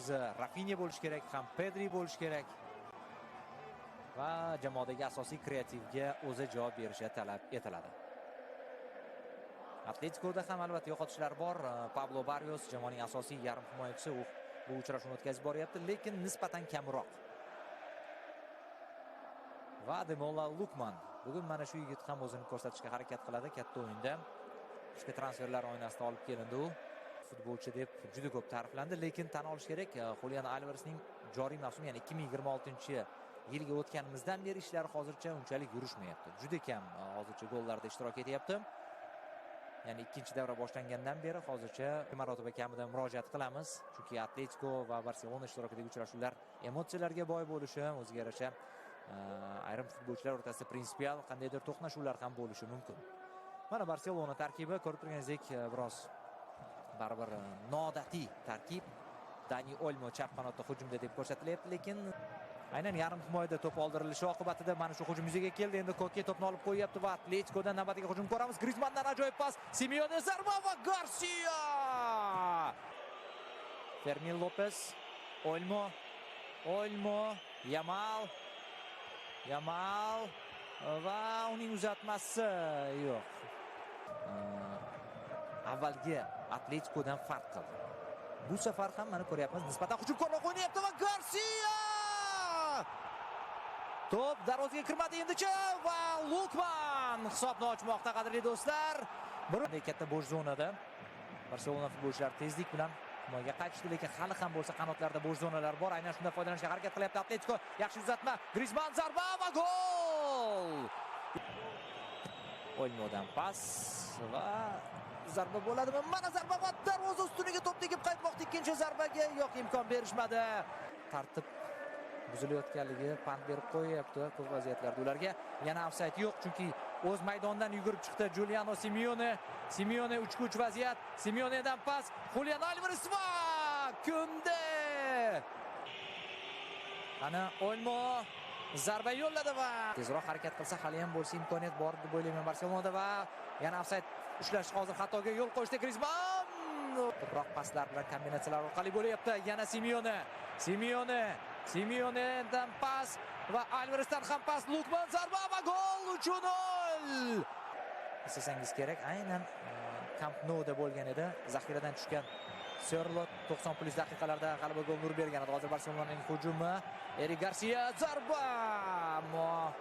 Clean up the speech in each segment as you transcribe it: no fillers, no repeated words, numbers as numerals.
markazi Rafinha bo'lishi kerak, ham Pedri bo'lishi kerak. Va jamoadagi asosiy kreativga o'zi javob berishi talab etiladi. Atletikoda ham albatta yo'qotishlar bor. Pablo Barrios jamoaning asosiy yarim himoyachisi, u bu uchrashuvni o'tkazib boryapti, lekin nisbatan kamroq. Va Ademola Lukman bugun mana shu yigit ham o'zini ko'rsatishga harakat qiladi katta o'yinda. Qishki transferlar oynasida olib kelindi u. Futbolchi deb juda ko'p ta'riflandi, lekin tan olish kerak, Julian Alvaresning joriy mavsum, ya'ni 2026-yilga o'tganimizdan beri ishlari hozircha unchalik yurishmayapti. Juda kam hozircha gollarda ishtirok etyapti. Ya'ni ikkinchi davra boshlangandan beri hozircha marotaba kamida murojaat qilamiz, chunki Atletiko va Barselona ishtirokidagi uchrashuvlar emotsiyalarga boy bo'lishi, o'ziga yarasha ayrim futbolchilar o'rtasida prinsipial qandaydir to'qnashuvlar ham bo'lishi mumkin. Mana Barselona tarkibi ko'rib turganingizdek biroz baribir noodatiy tarkib. Dani Olmo chap qanotda hujumda deb ko'rsatilyapti, lekin aynan yarim himoyada to'p oldirilishi oqibatida mana shu hujum yuzaga keldi. Endi Koke to'pni olib qo'yyapti va Atletikodan navbatdagi hujum ko'ramiz. Griezmanndan ajoyib pas, Simeone zarba va Garcia. Fermin Lopez, Olmo, Olmo, Yamal, Yamal va uning uzatmasi yo'q. Avvalgi Atletikodan farq qildi. Bu safar ham mana ko'ryapmiz, nisbatan hujumkorroq o'ynayapti va Garcia! To'p darvozaga kirmadi endicha va Lukman hisobni ochmoqda, qadrli do'stlar. Bir katta bo'sh zonada Barselona futbolchilari tezlik bilan himoyaga qaytishdi, lekin hali ham bo'lsa qanotlarda bo'sh zonalar bor. Aynan shundan foydalanishga harakat qilyapti Atletiko. Yaxshi uzatma, Griezmann zarba va gol! Olmodan pas va zarba bo'ladimi? Mana zarba va darvoza ustuniga to'p tegib qaytmoqda. Ikkinchi zarbaga yo'q, imkon berishmadi. Tartib buzilayotganligi pand berib qo'yyapti ko'p vaziyatlarda ularga. Yana ofsayd yo'q, chunki o'z maydonidan yugurib chiqdi Juliano Simeone. Simeone 3-3 vaziyat. Simeonedan pas, Julian Alvarez va Kunde. Ana Olmo zarba yo'lladi va tezroq harakat qilsa hali ham bo'lsa imkoniyat bor deb o'ylayman Barselonada va yana ofsayd ushlash hozir xatoga yo'l qo'yishdi Griezmann. Ko'proq paslar bilan kombinatsiyalar orqali bo'lyapti. Yana Simeone. Simeone, Simeonedan pas va Alvaresdan ham pas, Lukman zarba va gol, 3-0. Eslasangiz kerak, aynan Camp Nou'da bo'lgan edi. Zaxiradan tushgan Sörlot 90 plus daqiqalarda g'alaba golini urib bergan edi. Hozir Barselonaning hujumi. Erik Garcia zarba. Ammo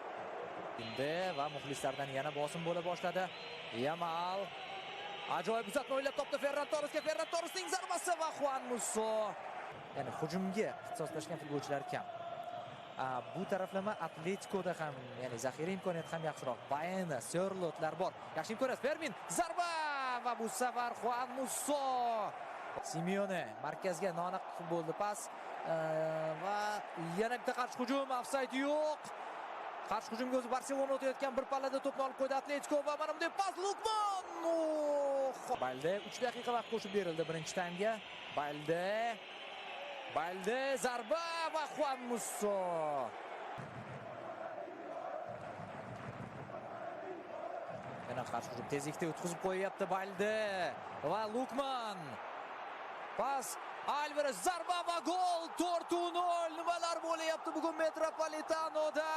endi va muxlislardan yana bosim bo'la boshladi. Yamal ajoyib uzatma o'ylab topdi Ferran Torresga. Ferran Torresning zarbasi va Juan Musso. Ya'ni hujumga ixtisoslashgan futbolchilar kam. Bu taraflama Atletikoda ham, ya'ni zaxira imkoniyati ham yaxshiroq. Baena, Sörlotlar bor. Yaxshi imkoniyat. Fermin zarba va bu safar Juan Musso. Simeone markazga noaniq bo'ldi pas va yana bitta qarshi hujum, ofsayd yo'q. Qarshi hujumga o'zi Barselona o'tayotgan bir pallada to'pni olib qo'ydi Atletiko va mana bunday pas Lukman. Balde 3 daqiqa vaqt qo'shib berildi birinchi taymga. Balde, Balde zarba va Juan Musso. Yana qarshi hujum tezlikda o'tkazib qo'yyapti Balde va Lukman. Pas, Alvarez zarba va gol, 4-0. Nimalar bo'lyapti bugun Metropolitanoda?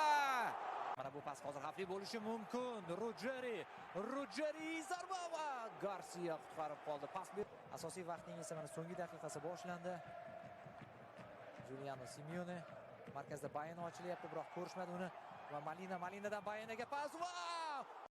Mana bu pas hozir xavfli bo'lishi mumkin. Ruggeri, Ruggeri zarba va Garcia qutqarib qoldi. Pas asosiy vaqtning esa mana so'nggi daqiqasi boshlandi. Juliano Simeone markazda Baena ochilyapti, biroq ko'rishmadi uni va Malina, Malinadan Baenaga pas va